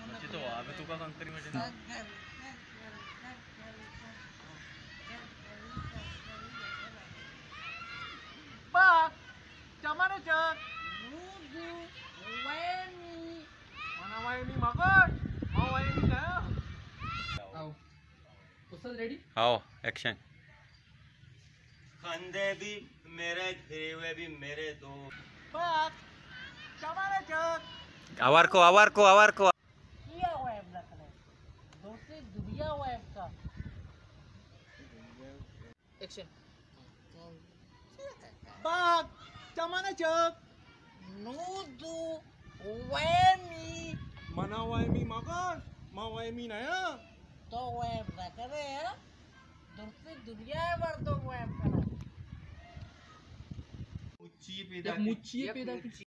مچی تو آب تو کا کنتری مچی نا۔ پاک، چمانے چک۔ نودو، ویمی۔ منا ویمی مگوش، ما ویمی نہ۔ آؤ۔ استاد ریڈی؟ آؤ، ایکشن۔ خندے بھی میرے، گھریوے بھی میرے دو۔ پاک، چمانے چک۔ آوار کو، آوار کو، آوار کو۔ کیا ویب نہ کنے؟ دوستی دنیا ویب کا۔ ایکشن۔ باگ، چمانے چک۔ نودو، ویمی۔ منا ویمی مگوش، ما ویمی نیا۔ تو ویب نہ کرے، ہاں؟ درستی دنیا ہے مردم ویب کرا۔ مچی پیدا یک مچی پیدا کی۔